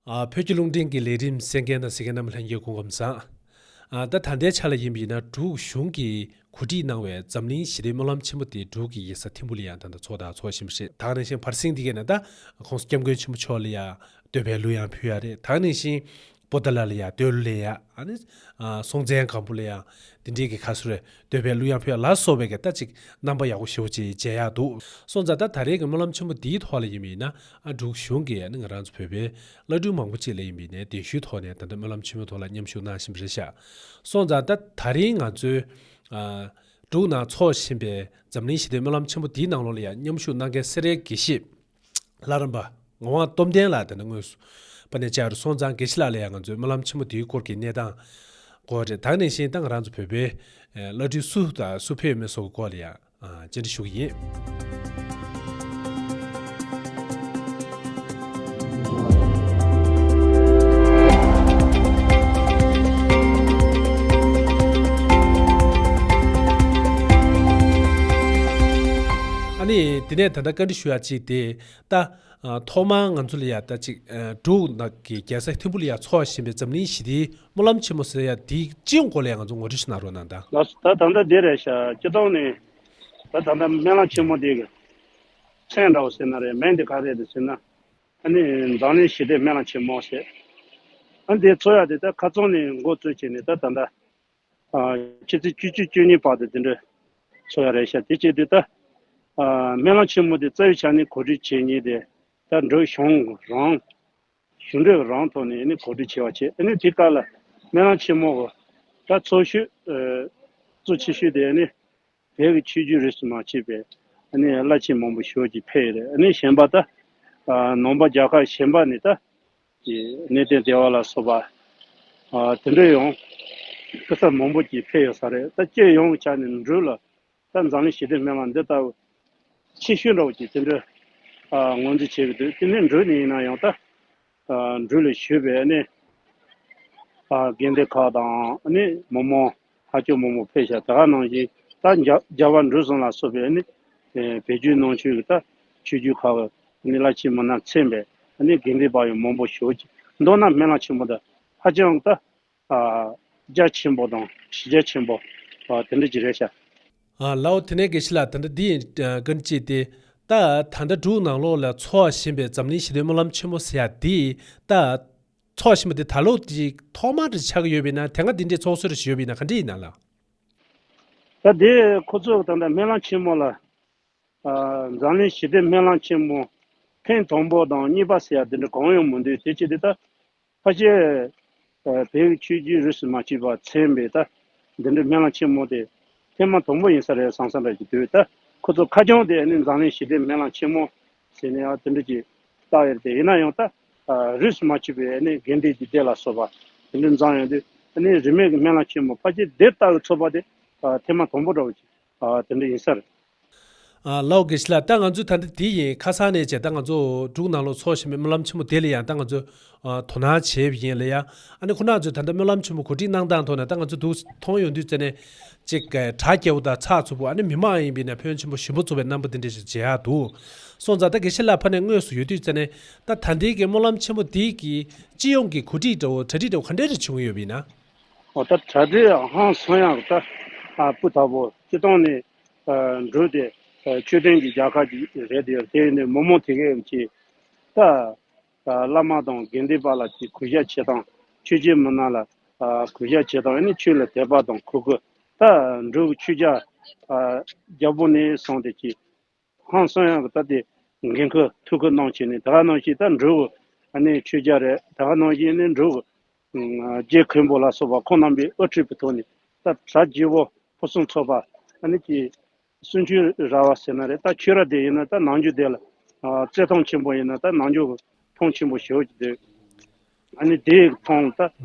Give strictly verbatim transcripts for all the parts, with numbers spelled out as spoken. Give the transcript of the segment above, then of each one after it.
ཨ། བོད་ཀྱི་རླུང་འཕྲིན་གྱི་ལས་རིམ་གསན་མཁན་དང་གཟིགས་མཁན་རྣམས་ལྷན་རྒྱས་སྐུ་ཁམས་བཟང་། ཨ། ད་ད་ལྟའི་ཆ་ལ་ཡིན་པ་ཡིན་ན་འབྲུག་གཞུང་གིས་གོ་སྒྲིག་གནང་བའི་འཛམ་གླིང་ཞི་བདེའི་སྨོན་ལམ་ཆེན་མོ་དེ་འབྲུག་གི་ཡིག་ཚང་ཐིམ་ཕུག་ལ་ཡང་ད་ལྟ་འཚོགས་དང་འཚོགས་བཞིན་པ་རེད། ད་ག་ནང་བཞིན་བར་གསེང་འདི་གས་ན་ད་༸གོང་ས་༸སྐྱབས་མགོན་ཆེན་པོ་མཆོག་ལ་ཡང་བསྟོད་པའི་གླུ་ཡང་ཕུལ་ཡ་རེད། ད་ག་ནང་བཞིན་པོ་ཏཱ་ལ་ལ་ཡང་བསྟོད་གླུ་ལེན་ཡ། ཨ་ནི་ཨ། སྲོང་བཙན་སྒམ་པོ་ལ་ཡང་དེ་འདྲའི་གི་ཁ་སུ་རེ་བསྟོད་པའི་གླུ་ཡང་ཕུལ་ཡ་ལ་སོགས་པའི་གི་ད་ཅིག་རྣམ་པ་ཡག་པོ་ཞེ་པོ་ཅིག་མཇལ་ཡག་འདུག་སོང་ཙང་ད་ད་རེས་ཀྱི་སྨོན་ལམ་ཆེན་མོ་འདིའི་ཐོག་ལ་ཡིན་པ་ཡིན་ན་ཨ་འབྲུག་གཞུང་གིས་ཨ་ནི་ང་རང་ཚོ་བོད་པའི་བླ་སྤྲུལ་མང་པོ་ཅིག་ལ་ཡིན་པ་ཡིན་ནའི་གདན་ཞུའི་ཐོག་ནས་ད་ལྟ་སྨོན་ལམ་ཆེན་མོའི་ཐོག་ལ་མཉམ་ཞུགས་གནང་བཞིན་པ་རེད་ཤག་སོང་ཙང་ད་ད་རིང་ང་ཚོའི་ཨ་འབྲུག་ནང་འཚོགས་བཞིན་པའི་འཛམ་གླིང་ཞི་བདེའི་སྨོན་ལམ་ཆེན་མོ་འདིའི་ནང་ལོགས་ལ་ཡང་མཉམ་ཞུགས་གནང་མཁན་སེ་རའི་དགེ་བཤེས་ལྷ་རམས་པ་ངག་དབང་སྟོབས་ལྡན་ལགས་དེ་འདྲ་དངོས་སུ་པ་ནས་བཅར་སོང་ཙང་། དགེ་བཤེས་ལགས་ལ་ཡང་ང་ཚོས་སྨོན་ལམ་ཆེན་མོ་དེའི་སྐོར་གྱི་གནས་སྟངས་སྐོར་རེད། ད་ག་ནང་བཞིན་ད་ང་རང་ཚོ་བོད་པའི་ཨ་བླ་སྤྲུལ་སུ་དང་སུ་ཕེབས་ཡོད་མེད་སོགས་ཀྱི་སྐོར་ལ་ཡང་ཨ་བཅར་འདྲི་ཞུ་གི་ཡིན། ཨ་ནི་དེ་ནས་ད་ལྟ་བཀའ་འདྲི་ཞུ་ཡག་ཅིག་དེ། ད། ཨ། ཐོག་མར་ང་ཚོ་ལ་ཡ་ད་ཅིག་ཨ། འབྲུག་ནང་གི་རྒྱལ་ས་ཐིམ་ཕུག་ལ་ཡ་འཚོགས་བཞིན་པའི་འཛམ་གླིང་ཞི་བདེའི་སྨོན་ལམ་ཆེན་མོ་ཟེར་ཡ་འདིའི་སྤྱི་ཡོངས་སྐོར་ལ་ཡ་ང་ཚོ་ངོ་སྤྲོད་ཞིག་གནང་རོགས་གནང་དང་། ལགས་སོ། ད་ད་ལྟ་འདི་རེད་ཤག་སྤྱིར་བཏང་ནས་ད་ད་ལྟ་སྨོན་ལམ་ཆེན་མོ་འདི་གི་མཚན་འདྲ་བོ་ཟེར་ན་རེད། མིང་འདི་ག་རེ་རེད་ཟེར་ན། ཨ་ནི་འཛམ་གླིང་ཞི་བདེའི་སྨོན་ལམ་ཆེན་མོ་ཟེར། ཨ། འདི་འཚོགས་ཡ་དེ་ད་ཁ་རྩང་ནས་འགོ་བཙུགས་བྱས་ནས་ད་ད་ལྟ། ཨ། ཕྱི་ཚེས་བཅུ་གཅིག་བཅུ་གཉིས་བར་དུ་དེ་འདྲ་འཚོགས་ཡ་རེད་ཤག་དེ་བྱས་དུས་ད། ཨ། སྨོན་ལམ་ཆེན་མོ་དེ་རྩ་བའི་ཆ་ནས་གོ་སྒྲིག་བྱེད་མཁན་དེ་ད་འབྲུག་གཞུང་རང་། གཞུང་འབྲེལ་རང་ཐོག་ནས་ནི་གོ་སྒྲིག་བྱས་པ་བྱས། ཨ་ནི་དེ་སྐབས་ལ་སྨོན་ལམ་ཆེན་མོ་གི་ད་ཚོགས་ཤོག་ཨ། གཙོ་ཆེ་ཤོས་དེ་ནི་བོད་ཀྱི་ཆོས་བརྒྱུད་རིས་སུ་མ་ཆད་པའི་ཨ་ནི་བླ་ཆེན་མང་པོ་ཞེ་པོ་ཅིག་ཕེབས་ཡོད་རེད། ཨ་ནི་གཞན་པ་ད། ཨ། ནང་པ་རྒྱལ་ཁབ་གཞན་པ་ནས་ད། གི་གནས་བརྟན་སྡེ་བ་ལ་སོགས་པ། ཨ། དེ་འདྲ་ཡང་སྐུ་ཚབ་མང་པོ་ཅིག་ཕེབས་ཡོད་ས་རེད། ད་སྤྱི་ཡོངས་ཀྱི་ཆ་ནས་འབྲུག་ལ་ད་འཛམ་གླིང་ཞི་བདེའི་སྨོན་ལམ་འདི་ལྟ་བུ་ཆེ་ཤོས་འདྲ་བོ་ཅིག་དེ་འདྲ། ཨ། ངོས་འཛིན་བྱེད་ཀྱི་འདུག་དེ་ནས་འབྲུག་ནས་ཡིན་ན་ཡང་ད། ཨ། འབྲུག་ལ་བཞུགས་པའི་ཨ་ནི། ཨ། དགེ་འདུན་ཁག་དང་ཨ་ནི་མི་མང་ཧ་ཅང་མང་པོ་ཕེབས་ཤག་དེ་ག་ནང་བཞིན་ད་རྒྱ་རྒྱ་བལ་འབྲུག་གསུམ་ལ་སོགས་པའི་ཨ་ནི། ཨེ། བོད་བརྒྱུད་ནང་ཆོས་ཀྱི་ད་ཆོས་བརྒྱུད་ཁག་གི་ཨ་ནི་བླ་ཆེན་མི་སྣ་མཚན་པའི་ཨ་ནི་དགེ་འདུན་པ་ཡང་མང་པོ་ཞེ་པོ་ཅིག་མདོར་ན་སྨོན་ལམ་ཆེན་མོ་ད་ཧ་ཅང་ད། ཨ། རྒྱ་ཆེན་པོ་དང་གཞི་རྒྱ་ཆེན་པོ། ཨ། དེ་འདྲ་ཅིག་རེད་ཤག་ཨ། ལགས་འོ། དེ་ནས་དགེ་བཤེས་ལགས་ད་ལྟ་འདི་ཡིན། ཨ། བཀའ་འདྲི་གཅིག་དེ། ད་ད་ལྟ་འབྲུག་ནང་ལོགས་ལ་འཚོགས་བཞིན་པའི་འཛམ་གླིང་ཞི་བདེའི་སྨོན་ལམ་ཆེན་མོ་ཟེར་ཡ་འདི། ད་འཚོགས་བཞིན་པ་འདི་ད་ལོ་འདི་ཐོག་མ་རེ་ཆགས་ཀྱི་ཡོད་པ་ཡིན་ན། དེ་སྔ་འདི་འདྲའི་ཚོགས་སྲོལ་རེ་ཞིག་ཡོད་པ་ཡིན་ན་ག་འདྲ་ཡིན་ན་ལགས། ད་འདི་ཁོ་ཚོས་ད་ལྟ་སྨོན་ལམ་ཆེན་མོ་ལ། ཨ། འཛམ་གླིང་ཞི་བདེའི་སྨོན་ལམ་ཆེན་མོ་ཐེངས་དང་པོ་དང་གཉིས་པ་ཟེར་ཡ་འདི་འདྲ་གང་ཡང་མི་འདུག་དེ་བྱས་དུས་ད་ཕལ་ཆེར། ཨ། བོད་ཀྱི་ཆོས་བརྒྱུད་རིས་སུ་མ་ཆད་པ་མཚན་པའི་ད་འདི་འདྲའི་སྨོན་ལམ་ཆེན་མོ་དེ་ཐེངས་མ་དང་པོ་ཡིན་ས་རེད་བསམ་ས་འདྲ་ཅིག་འདུག་ད་ཁོ་ཚོ་ཁ་རྐྱང་དེ་ཨ་ནི་འཛམ་གླིང་ཞི་བདེའི་སྨོན་ལམ་ཆེན་མོ་ཟེར་ནས་ཡང་དེ་འདྲ་ཅིག་བཏགས་ཡོད་རེད་དེ། ཡིན་ན་ཡང་ད། ཨ། རིས་སུ་མ་ཆད་པའི་ཨ་ནི་དགེ་འདུན་གྱི་སྡེ་ལ་སོགས་པ་དེ་འདྲ་འཛོམས་ཡོང་དུས་ཨ་ནི་རིས་མེད་ཀྱི་སྨོན་ལམ་ཆེན་མོ་ཕལ་ཆེར་འདི་ལྟ་བུའི་ཚོགས་པ་དེ། ཨ། ཐེངས་མ་དང་པོ་འདྲ་བོ་ཅིག་ཨ། དེ་འདྲ་ཡིན་ས་རེད། ཨ། ལགས་འོ། དགེ་བཤེས་ལགས། ད་ང་ཚོས་ད་ལྟ་འདི་ཡིན་ཁ་སང་ནས་བྱས་ད་ང་ཚོ་འབྲུག་ནང་ལོགས་འཚོགས་བཞིན་པའི་སྨོན་ལམ་ཆེན་མོ་དེ་ལ་ཡང་ད་ང་ཚོས། ཨ། དོ་སྣང་བྱས་པ་ཡིན་ལ་ཡ། ཨ་ནི་ཁོ་རང་ཚོས་ད་ལྟ་སྨོན་ལམ་ཆེན་མོ་གོ་སྒྲིག་གནང་སྟངས་ཐོག་ནས་ད་ང་ཚོ་འདུག་མཐོང་ཡོང་དུས་ཙ་ནས་ཅིག་གྲ་རྒྱས་པོ་དང་ཚགས་ཚུད་པོ། ཨ་ནི་མི་མང་ཡིན་པ་ཡིན་ན་ཕོན་ཆེན་པོ་ཞིམ་པོ་ཚོགས་པའི་རྣམ་པ་འདི་འདྲ་ཞིག་མཇལ་ཡག་འདུག་སོང་ཙང་ད་དགེ་བཤེས་ལགས་ཕ་ནས་དངོས་སུ་ཡོད་དུས་ཙ་ནས་ད་ད་ལྟའི་གི་སྨོན་ལམ་ཆེན་མོ་འདི་གི་སྤྱི་ཡོངས་ཀྱི་གོ་སྒྲིག་འདྲ་བོ་གྲ་སྒྲིག་འདྲ་བོ་ག་འདྲ་རེ་བྱུང་ཡོད་པ་ཡིན་ན། འོ། ད་གྲ་སྒྲིག་ཧང་སང་ཡག་ད། ཨ། སྤུས་དག་པོ། སྤྱིར་བཏང་ནས། ཨ། འབྲུག་དེ། ཨ། ཆོས་ལྡན་གྱི་རྒྱལ་ཁབ་ཅིག་རེད་དེ། དེ་ཡིན་དུས་མི་མང་དེ་གས་ཀྱིས་ད། ཨ། བླ་མ་དང་དགེ་འདུན་པ་ལ་ཅིག་གུས་ཞབས་བྱེད་སྟངས། ཆོས་བརྒྱུད་མི་སྣ་ལ། ཨ། གུས་ཞབས་བྱེད་སྟངས། ཨ་ནི་ཆོས་ལ་དད་པ་དང་གུས་བཀུར། ད་འབྲུག་གི་ཆོས་རྒྱལ། ཨ། རྒྱལ་པོ་ནས་བཟུང་སྟེ་ཅིག་ཧང་སང་ཡག་གི་ད་དེ་འགན་ཁུར་ཐུགས་ཁུར་གནང་བྱས་ནས། ད་ག་ནང་བཞིན་ད་འབྲུག་གི་ཨ་ནི་ཆོས་རྒྱལ་རེད། ད་ག་ནང་བཞིན་ནི་འབྲུག་གི། ཨ། རྗེ་མཁན་པོ་ལ་སོགས་པ་ཁོང་རྣམ་པས་དབུ་ཁྲིད་པའི་ཐོག་ནས་ད་གྲ་རྒྱས་པོ་ཕུན་སུམ་ཚོགས་པ། ཨ་ནི་ཀྱི་གསུང་ཆོས་ར་བ་ཟེར་ན་རེད། ད་ཆོས་ར་དེ་ཡིན་ན་ད་ནམ་རྒྱུན་དེ་ལ། ཨ། བརྩི་མཐོང་ཆེན་པོ་ཡིན་ན་ད་ནམ་རྒྱུན་གྱི་མཐོང་ཆེན་པོ་ཞེ་པོ་ཅིག་འདུག་ཨ་ནི་དེའི་མཐོང་ད་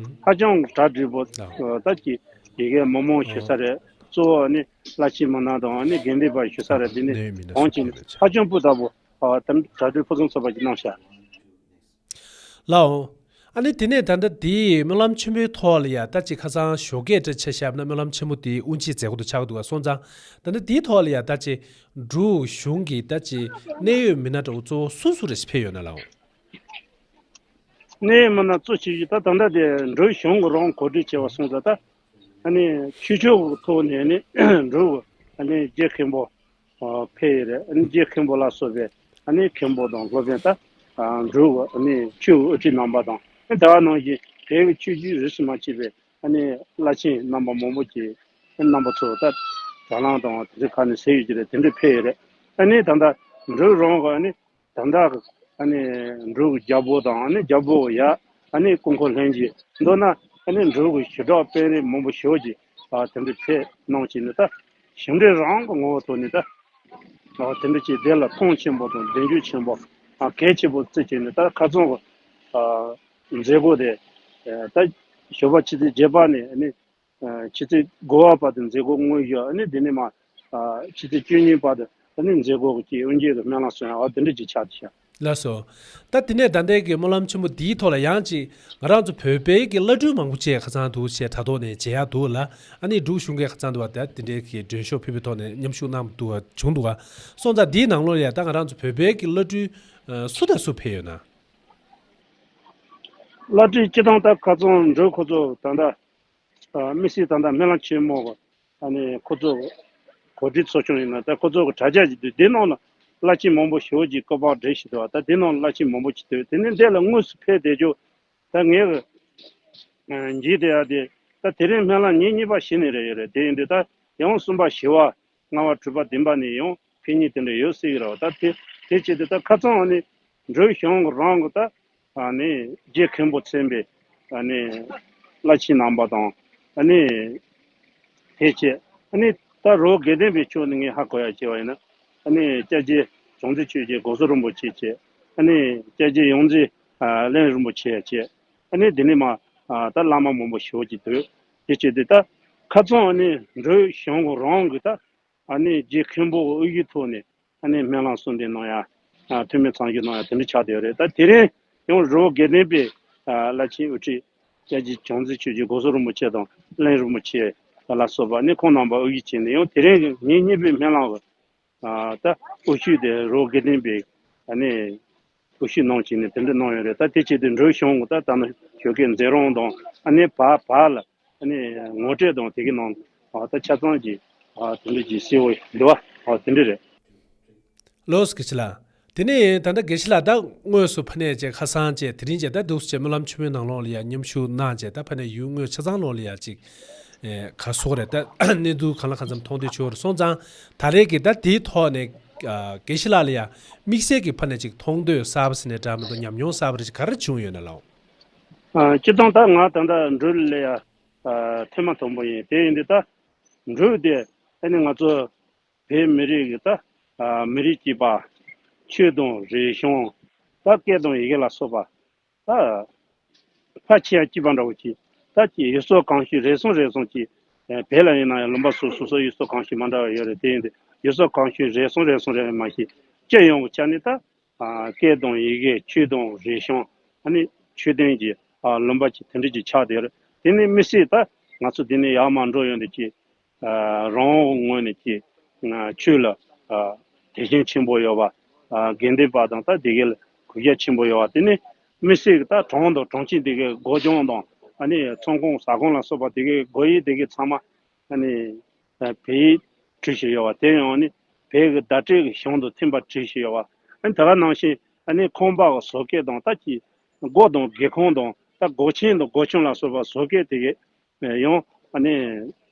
ཧ་ཅང་གྲ་སྒྲིག་པོ། ཨ། ད་ཀྱི་དེ་གའི་མི་མང་ཞུ་ས་རེད། གཙོ་བོ་ཨ་ནི་བླ་ཆེན་མི་སྣ་དང་ཨ་ནི་དགེ་འདུན་པ་ཞུ་ས་རེད། དེ་ནི་འོང་ཅིག་ཧ་ཅང་སྤུས་དག་པོ། ཨ། ད་གྲ་སྒྲིག་ཕུན་སུམ་ཚོགས་པ་ཅིག་གནང་ཤག་ལགས་འོང་། ཨ་ནི་དེ་ནས་ད་ལྟ་དེའི་སྨོན་ལམ་ཆེན་མོའི་ཐོག་ལ་ཡ་ད་ཅིག་ཁ་སང་ཞོགས་ཀས་འདྲ་ཆ་བཞག་ན་སྨོན་ལམ་ཆེན་མོ་དེའི་དབུ་འབྱེད་མཛད་སྒོ་དུ་ཆགས་འདུག་ག་སོང་ཙང་ད་ལྟ་དེའི་ཐོག་ལ་ཡ་ད་ཅིག་འབྲུག་གཞུང་གི་ད་ཅིག་གནད་ཡོད་མི་སྣ་འདྲ་བོ་གཙོ་བོ་སུ་སུ་རེ་ཞིག་ཕེབས་ཡོད་ན་ལགས་འོང་། གནས་མི་སྣ་གཙོ་ཆེ་ཤོས་ད་ད་ལྟ་དེ་འབྲུག་གཞུང་གི་རང་གོ་སྒྲིག་བྱས་པ་སོང་ཙང་ད། ཨ་ནི་ཆོས་ཕྱོགས་ཀྱི་ཐོག་ནས་ནི་འབྲུག་གི་ཨ་ནི་རྗེ་མཁན་པོ་ཨ་ཕེབས་ཡོད་རེད། ཨ་ནི་རྗེ་མཁན་པོ་ལ་སོགས་པའི་ཨ་ནི་མཁན་པོ་དང་སློབ་དཔོན་ད་ཨ་འབྲུག་གི་ཨ་ནི་ཆོས་ཀྱི་དབུ་ཁྲིད་རྣམ་པ་དང་། ཨ་ནི་དེ་ག་ནང་བཞིན་བོད་ཀྱི་ཆོས་བརྒྱུད་རིས་སུ་མ་ཆད་པའི་ཨ་ནི་བླ་ཆེན་རྣམ་པ་མང་པོ་ཅིག་རྣམ་པ་ཚོ་ད་དྲ་ལམ་དང་དེ་འདྲའི་ཁག་ནས་གཟིགས་ཡོད་ཀྱི་རེད། དེ་འདྲ་ཕེབས་ཡོད་རེད། ཨ་ནི་ད་ལྟ་འབྲུག་རང་གི་ཨ་ནི་ད་ལྟ་ཨ་ནི་འབྲུག་གི་རྒྱལ་པོ་དང་ཨ་ནི་རྒྱལ་པོ་ཡ་ཨ་ནི་སྐུ་འཁོར་ལྷན་རྒྱས། མདོར་ན་ཨ་ནི་འབྲུག་གི་ཞི་དྲག་དཔོན་རིགས་མང་པོ་ཞེ་པོ་ཅིག་ཨ་དེ་འདྲ་ཕེབས་གནང་བྱས་ནས་ད་ཞིང་འབྲེལ་རང་གི་ངོ་བོ་ཐོག་ནས་ད་ཨ་དེ་འདྲ་ཅིག་དེ་ལ་མཐོང་ཆེན་པོ་དང་གདེང་འཇོག་ཆེན་པོ་ཨ་གལ་ཆེན་པོ་བརྩི་བྱས་ནས་ད་ཁ་རྩང་གི་ཨ་མཛད་སྒོ་དེ་ཨ་ད་ཞོགས་པ་ཆུ་ཚོད་བརྒྱད་པ་ནས་ཨ་ནི་ཨ་ཆུ་ཚོད་དགུ་པ་བར་དུ་མཛད་སྒོ་དངོས་ཞུ། ཨ་ནི་དེ་ནས་མ་ཨ་ཆུ་ཚོད་བཅུ་གཉིས་བར་དུ་ཨ་ནི་མཛད་སྒོ་གི་དབུ་འབྱེད་ཀྱི་སྨོན་ལམ་གསུང་ཡ་འོ་དེ་འདྲ་ཅིག་ཆགས་བསྡད་ཤག་ལགས་སོ། ད་དེ་ནས་ད་ལྟའི་གི་སྨོན་ལམ་ཆེན་མོ་འདིའི་ཐོག་ལ་ཡང་ཅིག་ང་རང་ཚོ་བོད་པའི་གི་བླ་སྤྲུལ་མང་པོ་ཅིག་ཁ་སང་འདུག་བྱས་དྲ་ཐོག་ནས་མཇལ་ཡ་འདུག་ལ། ཨ་ནི་འབྲུག་གཞུང་གི་ཁ་སང་འདུག་བ་ད་དེ་འདྲའི་གི་མགྲོན་ཤོག་ཕུལ་བའི་ཐོག་ནས་མཉམ་ཞུགས་གནང་འདུག་བ་བྱུང་འདུག་བ། སོང་ཙང་འདིའི་ནང་ལོགས་ལ་ཡ་ད་ང་རང་ཚོ་བོད་པའི་གི་བླ་སྤྲུལ་ཨ་སུ་དང་སུ་ཕེབས་ཡོད་ན། བླ་སྤྲུལ་སྤྱི་བཏང་ད་ཁ་སང་འབྲུག་ཁོ་ཚོ་ད་ལྟ་ཨ་དམིགས་བསལ་ད་ལྟ་སྨོན་ལམ་ཆེན་མོ་གི་ཨ་ནི་ཁོ་ཚོ་གོ་སྒྲིག་ཚོགས་ཆུང་ཡིན་ན་ད་ཁོ་ཚོ་གི་དྲ་རྒྱ་ཞིག་འདུག་དེ་ནང་ལ་བླ་ཆེན་མང་པོ་ཞེ་པོ་ཅིག་སྐུ་པར་བསྒྲིགས་བཞག་འདུག་ད་དེ་ནང་ལ་བླ་ཆེན་མང་པོ་ཅིག་འདུག་དེ་ནས་འདི་ལ་དངོས་སུ་ཕེབས་བསྡད་རྒྱུ་ད་ངས་གི་ཨ་མཇལ་བསྡད་ཡ་དེ་ད་དེ་རིང་སྨོན་ལམ་ཉིན་གཉིས་པ་བཞི་ནས་རེད་ཡོད་རེད། དེ་ཡིན་དུས་ད་ཡང་གསུམ་པ་བཞི་པ་ལྔ་པ་དྲུག་པ་བདུན་པ་ནས་ཡང་ཕེབས་མཁན་དེ་འདྲ་ཡོད་སྲིད་ཀྱི་རེད་བ། ད་དེ་དེ་བྱས་ཏེ་ད་ཁ་སང་ཨ་ནི་འབྲུག་གཞུང་གི་རང་གི་ད་ཨ་ནི་རྗེ་མཁན་པོ་མཚན་པའི་ཨ་ནི་བླ་ཆེན་རྣམ་པ་དང་ཨ་ནི་དེ་བྱས་ཨ་ནི་ད་རི་བོ་དགེ་ལྡན་པའི་ཕྱོགས་ནས་ངས་ཧ་གོ་ཡ་བྱས་པ་ཡིན་ན་ཨ་ནི་སྐྱབས་རྗེ་བྱང་རྩེ་ཆོས་རྗེ་སྒོ་བཟོ་རིན་པོ་ཆེ་བྱས། ཨ་ནི་སྐྱབས་རྗེ་ཡོངས་འཛིན་ཨ་གླིང་རིན་པོ་ཆེ་བྱས། ཨ་ནི་དེ་ནས་མ་ཨ་ད་བླ་མ་མང་པོ་ཞེ་པོ་ཅིག་འདུག་དེ་བྱས་ཏེ་ད་ཁ་སང་ཨ་ནི་འབྲུག་གཞུང་གི་རང་གི་ད་ཨ་ནི་རྗེ་མཁན་པོ་གི་དབུ་བཞུགས་ཐོག་ནས་ཨ་ནི་སྨོན་ལམ་གསུང་འདོན་གནང་ཡ། ཨ་ཐུགས་སྨོན་མཚམས་ཞུ་གནང་ཡ་དེ་འདྲ་ཆགས་བསྡད་ཡོད་རེད། ད་དེ་རིང་ཡང་རི་བོ་དགེ་ལྡན་པའི་ཨ་བླ་ཆེན་དབུ་ཁྲིད་སྐྱབས་རྗེ་བྱང་རྩེ་ཆོས་རྗེ་སྒོ་བཟོ་རིན་པོ་ཆེ་དང་གླིང་རིན་པོ་ཆེ་ལ་སོགས་པ་ཨ་ནི་ཁོང་རྣམ་པ་དབུ་བཞུགས་བྱས་ནས་ཡང་དེ་རིང་གི་ཉིན་གཉིས་པའི་སྨོན་ལམ་གི་ཨ་ད་དབུ་བཞུགས་དེ་རི་བོ་དགེ་ལྡན་པའི་ཨ་ནི་དབུ་བཞུགས་གནང་བྱས་ནས་དེ་འདྲ་གནང་ཡོད་རེད། ད་དེ་བྱས་ཏེ་འབྲུག་གཞུང་གི་ད་ད་ནི་ཞོགས་ཀའི་མཛད་རིམ་དང་ཨ་ནི་བར་བར་ལ་ཨ་ནི་ངོ་སྤྲོད་དང་དེ་གའི་ནང་ཨ་ད་ཆ་ཚང་གི་ཨ་དེ་འདྲ་གི་གསལ་བོ་འདུག་བ། ཨ་དེ་འདྲ་རེད། ལགས་སོ་དགེ་བཤེས་ལགས། དེ་ནས་ད་ལྟ་དགེ་བཤེས་ལགས་ད་དངོས་སུ་ཕ་ནས་བཅས་ཁ་སང་བཅས་དེ་རིང་བཅས་ད་འདུག་སེ་བཅས་སྨོན་ལམ་ཆེན་མོའི་ནང་ལོགས་ལ་ཡང་མཉམ་ཞུགས་གནང་བཅས་ད་ཕ་ནས་ཡུལ་དངོས་ཆ་ཚང་ལོགས་ལ་ཡང་ཅིག་ཨེ་ག་སོགས་རེད། ད་གནས་ཚུལ་གང་ལ་གང་འཚམ་མཐོང་ཐོས་བྱུང་བ་རེད། སོང་ཙང་ད་རེས་ཀྱི་ད་དེའི་ཐོག་ནས་ཨ་དགེ་བཤེས་ལགས་ལ་ཡང་དམིགས་བསལ་གྱི་ཕ་ནས་ཅིག་མཐོང་ཐོས་གསར་པ་ཟེར་ནས་འདྲ་མི་འདུག་ཉམས་མྱོང་གསར་པ་རེ་ཅིག་ག་རེ་བྱུང་ཡོད་ན་ལགས། ཨ་སྤྱིར་བཏང་ད་ང་ད་ལྟ་འབྲུག་ལ་ཡ་ཨ་ཐེངས་མ་དང་པོ་ཡིན། དེ་ཡིན་དུས་ད་འབྲུག་དེ་ཨ་ནི་ང་ཚོ་བོད་མི་རིགས་ཀྱི་ད་ཨ་མི་རིགས་གཅིག་པ། ཆོས་དང་རིག་གཞུང་། ད་སྐད་དང་ཡི་གེ་ལ་སོགས་པ་ད་ཕལ་ཆེ་བ་གཅིག་པ་འདྲ་བོ་ཅིག་ད་ཅིག་ཡུལ་སྲོལ་གོམས་གཤིས་རེ་ཟུང་རེ་ཟུང་ཅིག་ཨ་བོད་ལ་ཡིན་ན་ཡང་ལུང་པ་སོ་སོ་སོ་སོ་ཡུལ་སྲོལ་གོམས་གཤིས་མ་འདྲ་བ་ཡོད་རེད། དེ་ཡིན་དུས་ཡུལ་སྲོལ་གོམས་གཤིས་རེ་ཟུང་རེ་ཟུང་རེད་མ་གཏོགས་སྤྱི་ཡོངས་ཀྱི་ཆ་ནས་ད་ཨ་སྐད་དང་ཡི་གེ། ཆོས་དང་རིག་གཞུང་། ཨ་ནི་ཆོས་ལྡན་གྱི་ཨ་ལུང་པ་ཅིག་དེ་འདྲ་ཅིག་ཆགས་བསྡད་ཡོད་རེད། དེ་ནི་དམིགས་བསལ་ད་ང་ཚོ་འདི་ནས་ཡར་མར་འགྲོ་ཡོང་དུས་ཀྱི་ཨ་རང་དབང་ངོས་ནས་ཀྱི་ཨ་ཆོས་ལ་ཨ་དད་ཞེན་ཆེན་པོ་ཡོད་པ། ཨ་དགེ་འདུན་པ་དང་ད་དེ་གའི་གུས་ཞབས་ཆེན་པོ་ཡོད་པ། དེ་ནི་དམིགས་བསལ་གྱི་ད་གྲོང་དང་གྲོང་ཁྱེར་དེ་གའི་སྒོ་ལྗོངས་དང་ཨ་ནི་ཚོང་ཁང་ཟ་ཁང་ལ་སོགས་པ་དེ་གའི་སྒོ་དབྱེ་དེ་གའི་ཚང་མ་ཨ་ནི་ཨ་བོད་ཡིག་བྲིས་བཞག་ཡོད་པ། དེ་ཡང་ཨ་ནི་བོད་ཀྱི་བརྡ་སྤྲོད་ཀྱི་གཞུང་དང་མཐུན་པ་བྲིས་བཞག་ཡོད་པ། ཨ་ནི་དེ་ག་ནང་བཞིན་ཨ་ནི་ཁང་པ་གི་བཟོ་བཀོད་དང་ད་ཀྱི་སྒོ་དང་སྒེའུ་ཁུང་དང་ད་སྒོ་ཆེན་དང་སྒོ་ཆུང་ལ་སོགས་པ་བཟོ་བཀོད་དེ་གའི་ཡང་ཨ་ནི་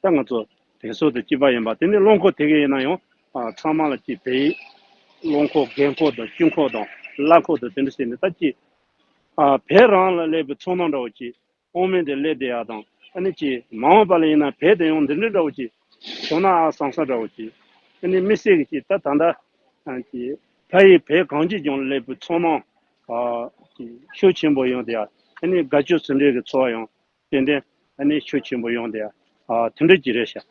ད་ང་ཚོ་དེ་ཚོ་དང་གཅིག་པ་ཡིན་པ། དེ་ནི་རླངས་འཁོར་དེ་གའི་ཡིན་ན་ཡང་ཨ་ཚང་མ་ལ་ཀྱི་བོད་ཡིག་རླངས་འཁོར། རྒྱན་འཁོར་དང་དཀྱིལ་འཁོར་དང་གླ་འཁོར་དང་དེ་འདྲ་ཟེར་ནས་ད་ཀྱི་ཨ་བོད་རང་ལ་སླེབས་པའི་ཚོར་སྣང་འདྲ་བོ་ཅིག་དབང་མེད་དུ་སླེབས་བསྡད་ཡག་དང་། ཨ་ནི་ཅིག་མ་འོངས་པ་ལ་ཡིན་ན་བོད་དུ་ཡང་འདི་འདྲ་འདྲ་བོ་ཅིག་བྱུང་ན་ཨ་བསམ་ས་འདྲ་བོ་ཅིག་ཨ་ནི་དམིགས་བསལ་གྱི་ཅིག་ད་ད་ལྟ་ཨ་ཅིག་ཕ་ཡུལ་བོད་གངས་ཅན་ལྗོངས་ལ་སླེབས་པའི་ཚོར་སྣང་ཨ་ཅིག་ཤུགས་ཆེན་པོ་ཡོང་བསྡད་ཡག་ཨ་ནི་དགའ་སྐྱོ་ཟེར་འདྲ་གི་ཚོར་བ་ཡང་ཏན་ཏན་ཨ་ནི་ཤུགས་ཆེན་པོ་ཡོང་བསྡད་ཡག་ཨ་དེ་འདྲ་ཅིག་རེད་ཤག་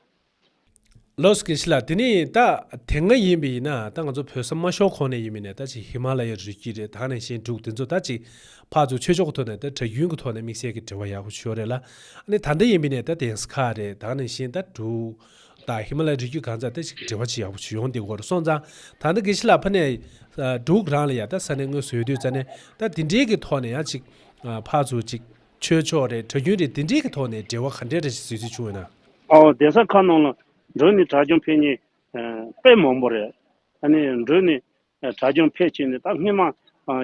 ལགས་སོ་དགེ་བཤེས་ལགས། དེ་ནས་ད་དེ་སྔ་ཡིན་པ་ཡིན་ན་ད་ང་ཚོ་བོད་ས་མ་ཤོར་གོང་ནས་ཡིན་པ་ཡིན་ན་ད་ཅིག་ཧི་མ་ལ་ཡའི་རི་རྒྱུད་རེད། ད་ག་ནང་བཞིན་འབྲུག་དེ་ཚོ་ད་ཅིག་ཕར་ཚུར་ཆོས་ཕྱོགས་ཀྱི་ཐོག་ནས་ད་གྲྭ་རྒྱུན་གྱི་ཐོག་ནས་དམིགས་བསལ་གྱི་འབྲེལ་བ་ཡག་པོ་ཞིག་ཡོད་རེད་ལ། ཨ་ནི་ད་ལྟ་ཡིན་པ་ཡིན་ན་ད་གདན་ས་ཁག་རེད། ད་ག་ནང་བཞིན་ད་འབྲུག་ད་ཧི་མ་ལ་ཡའི་རི་རྒྱུད་གང་ཚ་ད་ཅིག་འབྲེལ་བ་ཅིག་ཡག་པོ་ཞིག་ཡོང་བསྡད་ཀྱི་ཡོད་རེད། སོང་ཙང་ད་ལྟ་དགེ་བཤེས་ལགས་ཕ་ནས་ཨ་འབྲུག་རང་ལ་ཡ་ད་ས་གནས་དངོས་སུ་ཡོད་དུས་ཙ་ནས་ད་དེ་འདྲའི་གི་ཐོག་ནས་ཡང་ཅིག་ ཕར་ཚུར་ཅིག་ཆོས་ཕྱོགས་རེད། གྲྭ་རྒྱུན་རེད། དེ་འདྲའི་གི་ཐོག་ནས་འབྲེལ་བ་ག་འདྲ་རེ་ཞིག་བཟོས་ཚུལ་བྱུང་ཡོད་ན། ཨོ་གདན་ས་ཁག་ནང་ལ་འགྲོ་ནས་གྲྭ་རྒྱུན་ཕེབས་མཁན་དཔེ་མང་པོ་རེད། ཨ་ནི་འགྲོ་ནས་གྲྭ་རྒྱུན་ཕེབས་བྱས་ནས་ད་སྔོན་མ་ཨ་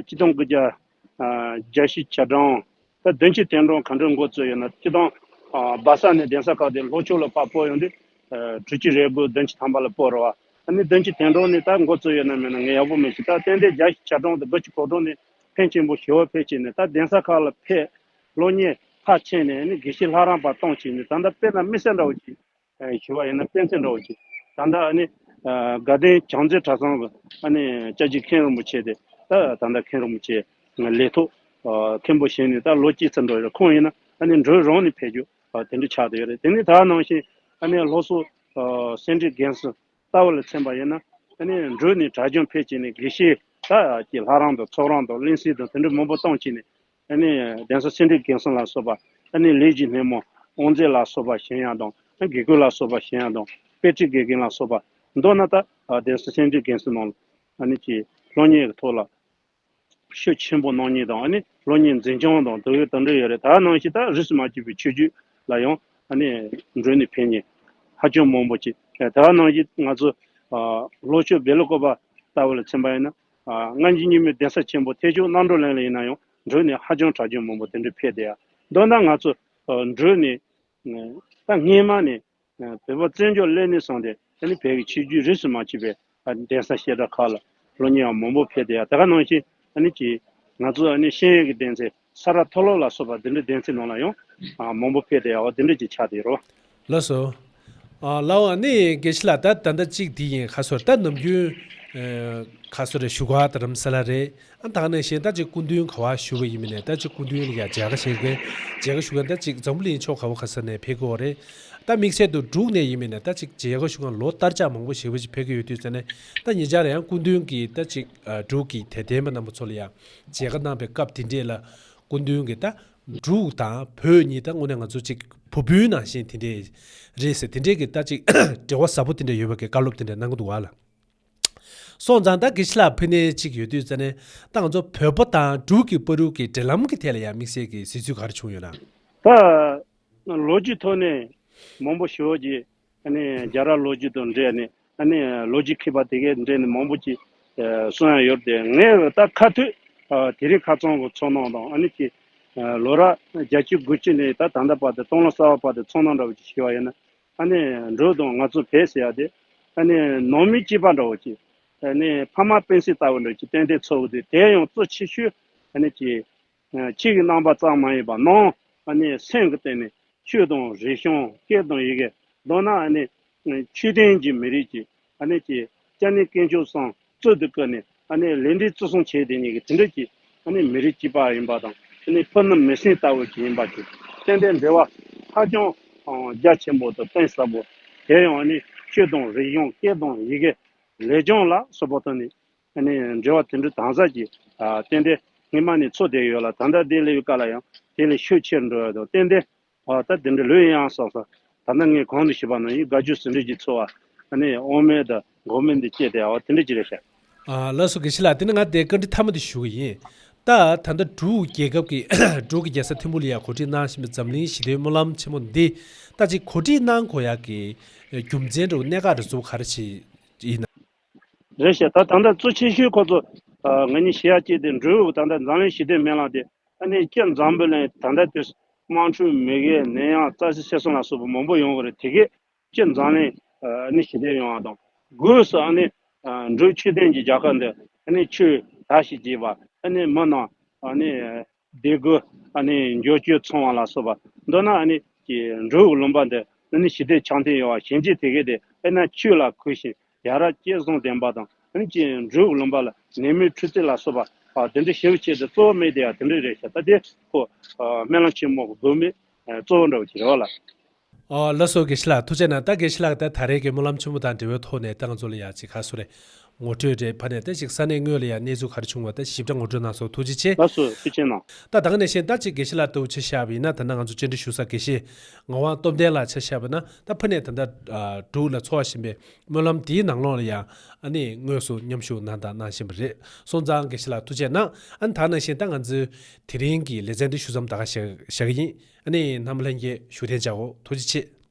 སྤྱི་ལོ་སྟོང་དགུ་བརྒྱ་ཨ་བརྒྱད་ཅུ་གྱ་གྲངས་ད་བདུན་ཅུ་དོན་གྲངས་ག་འདྲ་འགོ་བཙུགས་ཡོད་ན། སྤྱི་ལོ་སྟོང་ཨ་སྦ་ས་ནས་གདན་ས་ཁག་དེ་ལྷོ་ཕྱོགས་ལ་ཕར་སྤོ་ཡོང་དུས་ཨ་དྲུག་ཅུ་རེ་དགུ་བདུན་ཅུ་ཐམ་པ་ལ་སྤོ་རེད་བ། ཨ་ནི་བདུན་ཅུ་དོན་གྲངས་ནས་ད་འགོ་བཙུགས་ཡོད་ན་མེད་ན་ངས་ཡག་པོ་མི་ཤེས། ད་ཏན་ཏན་བརྒྱད་ཅུ་གྱ་གྲངས་དང་དགུ་བཅུ་གོ་གྲངས་ནས་ཕོན་ཆེན་པོ་ཞེ་པོ་ཕེབས་བྱས་ནས་ད་གདན་ས་ཁག་ལ་ཕེབས། སློབ་གཉེར་མཐར་ཕྱིན་ནས་ཨ་ནི་དགེ་བཤེས་ལྷ་རམས་པ་བཏང་བྱས་ནས་ད་ལྟ་དཔེར་ན་དམིགས་བསལ་འདྲ་བོ་ཅིག་ཞུ་བ་ཡིན་ན་དཔེ་མཚོན་འདྲ་བོ་ཅིག་ད་ལྟ་ཨ་ནི་ཨ་དགའ་ལྡན་བྱང་རྩེ་གྲྭ་ཚང་གི་ཨ་ནི་སྐྱབས་རྗེ་མཁན་རིན་པོ་ཆེ་དེ་ད་ད་ལྟ་མཁན་རིན་པོ་ཆེ་ལས་ཐོག་ཨ་མཁན་པོ་བྱས་ནས་ད་ལོ་གཅིག་ཙམ་འགྲོ་ཡོད་རེད། ཁོང་ཡིན་ན་ཨ་ནི་འགྲོ་རོགས་ནས་ཕེབས་རྒྱུ་ཨ་དེ་འདྲ་ཆགས་བསྡད་ཡོད་རེད། དེ་ནས་ད་ག་ནང་བཞིན་ཨ་ནི་ལྷོ་སོག་ཨ་སེ་འབྲས་དགོན་སོགས་ལྟ་བུ་ལ་མཚོན་པ་ཡིན་ན་ཨ་ནི་འགྲོ་ནས་གྲྭ་རྒྱུན་ཕེབས་བྱས་ནས་དགེ་བཤེས་ད་ཀྱི་ལྷ་རམས་དང་ཚོགས་རམས་དང་གླིང་བསྲེ་དང་དེ་འདྲ་མང་པོ་བཏང་བྱས་ནས། ཨ་ནི་གདན་ས་སེ་འབྲས་དགོན་སོགས་ལ་སོགས་པ། ཨ་ནི་ལས་ཀྱི་སྣེ་མོ་དབུ་མཛད་ལ་སོགས་པ་གཞན་ཡང་དང་། ཨ་དགེ་བསྐོས་ལ་སོགས་པ་གཞན་ཡང་དང་། དཔེ་ཁྲིད་དགེ་རྒན་ལ་སོགས་པ། མདོར་ན་ད་གདན་ས་སེ་འབྲས་དགོན་སོགས་ནང་ལ་ཨ་ནི་ཀྱི་སློབ་གཉེར་གྱི་ཐོག་ལ་ཤུགས་ཆེན་པོ་གནང་མཁན་དང་། ཨ་ནི་སློབ་གཉེར་འཛིན་སྐྱོང་དང་དེ་འདྲ་ཡོད་རེད། ད་ནང་བཞིན་ད་རིས་སུ་མ་ཆད་པའི་ཆོས་བརྒྱུད་ལ་ཡང་ཨ་ནི་འགྲོ་ནས་ཕེབས་མཁན་ཧ་ཅང་མང་པོ་ཅིག་ད་ནང་བཞིན་ང་ཚོ་ལྷོ་ཕྱོགས་བེ་ལ་ཀོ་པ་ལྟ་བུ་ལ་མཚོན་པ་ཡིན་ན། ཨ་སྔ་འགྱུར་རྙིང་མའི་གདན་ས་ཆེན་པོ་ཐེག་མཆོག་རྣམ་གྲོལ་གླིང་ལ་ཡིན་ན་ཡང་འགྲོ་ནས་ཧ་ཅང་གྲྭ་རྒྱུན་མང་པོ་དེ་འདྲ་ཕེབས་བསྡད་ཡ། མདོར་ན་ང་ཚོ་ཨ་འགྲོ་ནས་ཨ་ད་སྔས་མ་ནས་ཨ་བོད་པ་བཙན་བྱོལ་སླེབས་ནས་བཟུང་སྟེ་ཨ་ནི་བོད་ཀྱི་ཆོས་བརྒྱུད་རིས་སུ་མ་ཆད་པའི་ཨ་གདན་ས་བཤད་གྲྭ་ཁག་ལ་སློབ་གཉེར་བ་མང་པོ་ཕེབས་བསྡད་ཡ། དེ་ག་ནང་བཞིན་ཨ་ནི་ཀྱི་ང་ཚོ་ཨ་ནི་ཤེས་ཡོན་གྱི་གདན་ས་ས་རཱ་མཐོ་སློབ་ལ་སོགས་པ་དེ་འདྲའི་གདན་ས་ནང་ལ་ཡང་ཨ་མང་པོ་ཕེབས་བསྡད་ཡ་བ་དེ་འདྲ་ཅིག་ཆགས་བསྡད་ཡོད་རེད་བ། ལགས་སོ། ཨ་ལགས་འོ། ཨ་ནི་དགེ་བཤེས་ལགས། ད་ད་ལྟ་གཅིག་འདི་ཡིན། ཁ་སོར་ད་ནམ་རྒྱུན་ཨ་ཁ་སོར་རེ་བཞུགས་སྒར་རྡ་རམ་ས་ལ་རེད། ཨ་ད་ག་ནང་བཞིན་ད་ཅིག་སྐུ་མདུན་ག་པར་བཞུགས་པ་ཡིན་མིན་ནས་ད་ཅིག་སྐུ་མདུན་ལ་ཡ་མཇལ་ཁ་བྱེད་མཁན་མཇལ་ཁ་ཞུ་མཁན་ད་ཅིག་འཛམ་བུ་གླིང་ཕྱོགས་ག་པ་ག་ས་ནས་ཕེབས་ཀྱི་ཡོད་རེད། ད་དམིགས་བསལ་དུ་འབྲུག་ནས་ཡིན་མིན་ནས་ད་ཅིག་མཇལ་ཁ་ཞུ་མཁན་ལོ་ལྟར་ཆགས་མང་པོ་ཞེ་པོ་ཅིག་ཕེབས་ཀྱི་ཡོད་དུས་ཙ་ནས། ད་ཉེ་ཆར་ཡང་སྐུ་མདུན་གྱིས་ད་ཅིག་ཨ་འབྲུག་གི་དད་ལྡན་པ་རྣམ་པ་ཚོ་ལ་ཡ་མཇལ་ཁ་གནང་བའི་སྐབས་དེ་འདྲས་ལ་སྐུ་མདུན་གྱིས་ད་འབྲུག་དང་བོད་གཉིས་ད་དངོས་གནས་ང་ཚོ་ཅིག་བུ་སྤུན་ནང་བཞིན་དེ་འདྲས་རེད་ཟེར། དེ་འདྲས་ཀྱི་ད་ཅིག་འབྲེལ་བ་ཟབ་པོ་དེ་འདྲས་ཡོད་པའི་གི་བཀའ་སློབ་དེ་འདྲས་གནང་གི་འདུག་བ་ལ། སོང་ཙང་ད་དགེ་བཤེས་ལགས་ཕེབས་མཁན་ཅིག་ཡོད་དུས་ཙ་ནས་ད་ང་ཚོ་བོད་པ་དང་འབྲུག་གི་བར་དུ་གི་འབྲེལ་ལམ་གྱི་ཐད་ལ་ཡང་དམིགས་བསལ་གྱི་གཟིགས་ཚུལ་ག་རེ་བྱུང་ཡོད་ན། ད་ལོ་རྒྱུས་ཐོག་ནས་མང་པོ་ཞེ་པོ་ཅིག་ཨ་ནི་རྒྱལ་རབས་ལོ་རྒྱུས་དང་འབྲེལ་ནས་ཨ་ནི་ལོ་རྒྱུས་མཁས་པ་དེ་གའི་འབྲེལ་ནས་མང་པོ་ཅིག་ཨ་གསུང་ཡ་ཡོད་དེ། ངས་ད་ཁ་ཐུག་ཨ་དེ་རིང་ཁ་སང་གི་ཚོར་སྣང་དང་། ཨ་ནི་ཅིག་ཨ་ལོ་རབས་བརྒྱད་ཅུ་དགུ་བཅུ་ནས་ད་ད་ལྟ་བར་དུ་སྟོང་ལོ་གསར་པ་བར་དུ་ཚོར་སྣང་འདྲ་བོ་ཅིག་ཞུ་བ་ཡིན་ན། ཨ་ནི་འབྲུག་དང་ང་ཚོ་བོད་ཟེར་ཡ་དེ་ཨ་ནི་ནང་མི་གཅིག་པ་འདྲ་བོ་ཅིག་ཨ་ནི་ཕ་མ་སྤུན་སྲིང་ལྟ་བུ་འདྲ་ཅིག་ཏན་ཏན་ཚོར་གི་འདུག་དེ་ཡང་གཙོ་ཆེ་ཤོས་ཨ་ནི་ཅིག་ཕྱི་གི་རྣམ་པ་ཙམ་མ་ཡིན་པར་ནང་ཨ་ནི་སེམས་ཀྱི་སྟེང་ནས་ཆོས་དང་རིག་གཞུང་སྐད་དང་ཡི་གེ། མདོར་ན་ཨ་ནི་ཆོས་ལྡན་གྱི་མི་རིགས་ཀྱི་ཨ་ནི་ཀྱི་སྐྱབས་གནས་དཀོན་མཆོག་གསུམ་གཙོ་དུ་བཀུར་ནས་ཨ་ནི་ལས་འབྲས་བརྩི་སྲུང་བྱས་བསྡད་མཁན་གྱི་དེ་འདྲ་གྱི་ཨ་ནི་མི་རིགས་གཅིག་པ་ཡིན་པ་དང་། ཨ་ནི་ཕུ་ནུ་མི་སེར་ལྟ་བུ་ཅིག་ཡིན་པ་ཅིག་ཏན་ཏན་འབྲེལ་བ་ཧ་ཅང་རྒྱ་ཆེན་པོ་དང་གཏིང་ཟབ་པོ། དེ་ཡང་ཨ་ནི་ཆོས་དང་རིག་གཞུང་སྐད་དང་ཡི་གེ་ལེགས་བྱང་ལ་སོགས་པ་དང་ནི་ཨ་ནི་འབྲེལ་བ་དེ་འདྲ་དམ་ཟབ་ཀྱི་ཨ་ཏན་ཏན་སྔོན་མ་ནས་ཚོར་བསྡད་ཡོད་ལ། ད་ལྟ་འདི་སླེབས་པའི་སྐབས་ལ་ཡང་དེ་ལས་ཤུགས་ཆེར་འགྲོ་ཡོད་དོ། ཏན་ཏན་ཨ་ད་དེ་འདྲ་ལོས་ཡིན་ཡང་བསམ་བསམ། ད་ལྟ་ངས་གོང་དུ་ཞུས་པ་ནང་བཞིན་དགའ་སྐྱོ་ཟེར་འདྲ་ཅིག་ཚོར་བ། ཨ་ནི་དབང་མེད་དང་འགོག་མེད་འདི་སྐྱེས་ཏེ་ཨ་དེ་འདྲ་ཅིག་རེད་ཤག་ཨ་ལགས་སོ། དགེ་བཤེས་ལགས། དེ་ནས་ང་དེ་བཀའ་འདྲི་མཐའ་མ་དེ་ཞུ་གི་ཡིན། ད་ད་ལྟ་འབྲུག་རྒྱལ་ཁབ་ཀྱི་འབྲུག་གི་རྒྱལ་ས་ཐིམ་ཕུག་ལ་ཡ་གོ་སྒྲིག་གནང་བཞིན་པའི་འཛམ་གླིང་ཞི་བདེའི་སྨོན་ལམ་ཆེན་མོ་འདི་ད་ཅིག་གོ་སྒྲིག་གནང་དགོས་ཡག་གི་རྒྱུ་མཚན་འདྲ་བོ་གནད་འགག་འདྲ་ཚོ་ག་རེ་ཞིག་ཡིན་ན། རེད་ཤག་ད་ད་ལྟ་གཙོ་ཆེ་ཤོས་ཁོ་ཚོ་ཨ་ང་གཉིས་ཤེས་ཡག་ཅིག་དེ་འབྲུག་ད་ལྟ་འཛམ་གླིང་ཞི་བདེའི་སྨོན་ལམ་དེ་ཨ་ནི་སྤྱིར་འཛམ་བུ་གླིང་ད་ལྟ་དུས་དམག་འཁྲུག་མེ་གེ་ནད་ཡམས་རྩ་ཆེ་ཤི་གསོན་ལ་སོགས་པ་མང་པོ་ཡོང་གི་རེད། དེ་གས་སྤྱིར་འཛམ་གླིང་ཨ་ནི་ཞི་བདེ་ཡོང་བ་དང་། སྒོས་སུ་ཨ་ནི་ཨ་འབྲུག་ཆོས་ལྡན་གྱི་རྒྱལ་ཁབ་འདི་ཨ་ནི་ཆོས་དར་ཞིང་རྒྱས་པ། ཨ་ནི་མི་རྣམས་ཨ་ནི་བདེ་སྒོ་ཨ་ནི་འབྱོར་སྐྱོན་ཚང་བ་ལ་སོགས་པ། མདོར་ན་ཨ་ནི་ཀྱི་འབྲུག་གི་ལུང་པ་འདི་ཨ་ནི་ཞི་བདེ་འཆམ་མཐུན་ཡོང་བ་བྱིན་གྱིས་དེ་གས་དེ་དཔེར་ན་ཆོས་ལ་གུས་ཤིང་ཡ་རབས་བསྐྱེད་བཟང་ལྡན་པ་དང་། ཨ་ནི་ཀྱི་འབྲུག་གི་ལུང་པ་ལ་ནད་མེད་འཁྲུག་རྩོད་ལ་སོགས་པ་ཨ་དེ་འདྲ་ཞེ་པོ་ཅིག་དེ་གཙོ་བོ་མེད་དེ་ཡ་དེ་འདྲ་རེད་ཤག་ད་དེ་ཁོ་ཨ་སྨོན་ལམ་ཆེན་མོ་གི་དགོས་མེད་ཨ་གཙོ་བོ་འདྲ་བོ་ཅིག་རེད་བ་ལ། ཨོ་ལགས་སོ། དགེ་བཤེས་ལགས་ཐུགས་རྗེ་གནང་། ད་དགེ་བཤེས་ལགས་ད་ད་རེས་ཀྱི་སྨོན་ལམ་ཆེན་མོ་དང་འབྲེལ་བའི་ཐོག་ནས་ད་ང་ཚོ་ལ་ཡ་ཅིག་ཁ་གསོ་རེ་ ངོ་སྤྲོད་རེད། ཕ་ནས་ད་ཅིག་ས་གནས་དངོས་ལ་ཡང་གནས་ཚུལ་ག་རེ་བྱུང་བ་ད་ཞིབ་ཕྲ་ངོ་སྤྲོད་གནང་སོང་། ཐུགས་རྗེ་ཆེ། ལགས་སོ། ཐུགས་རྗེ་གནང་། ད་ད་ག་ནང་བཞིན་ད་ཅིག་དགེ་བཤེས་ལགས་ལྟ་བུ་ཆ་བཞག་པ་ཡིན་ན། ད་ནང་ང་ཚོ་བཅར་འདྲི་ཞུ་ས་དགེ་བཤེས་ངག་དབང་སྟོབས་ལྡན་ལགས་ཆ་བཞག་པ་ན། ད་ཕ་ནས་ད་ལྟ་ཨ་འབྲུག་ལ་འཚོགས་བཞིན་པའི་སྨོན་ལམ་དེའི་ནང་ལོགས་ལ་ཡང་ཨ་ནི་དངོས་སུ་མཉམ་ཞུགས་གནང་དང་གནང་བཞིན་པ་རེད། སོང་ཙང་དགེ་བཤེས་ལགས་ཐུགས་རྗེ་གནང་། ཨ་ནི་ད་ག་ནང་བཞིན་ད་ང་ཚོའི་དེ་རིང་གི་ལེ་ཚན་འདི་ཞུ་མཚམས་ད་ག་བཞག་བཞག་གི་ཡིན། ཨ་ནི་རྣམ་པ་ལྷན་རྒྱས་བཞུགས་གདན་འཇགས་འོ། ཐུགས་རྗེ་ཆེ།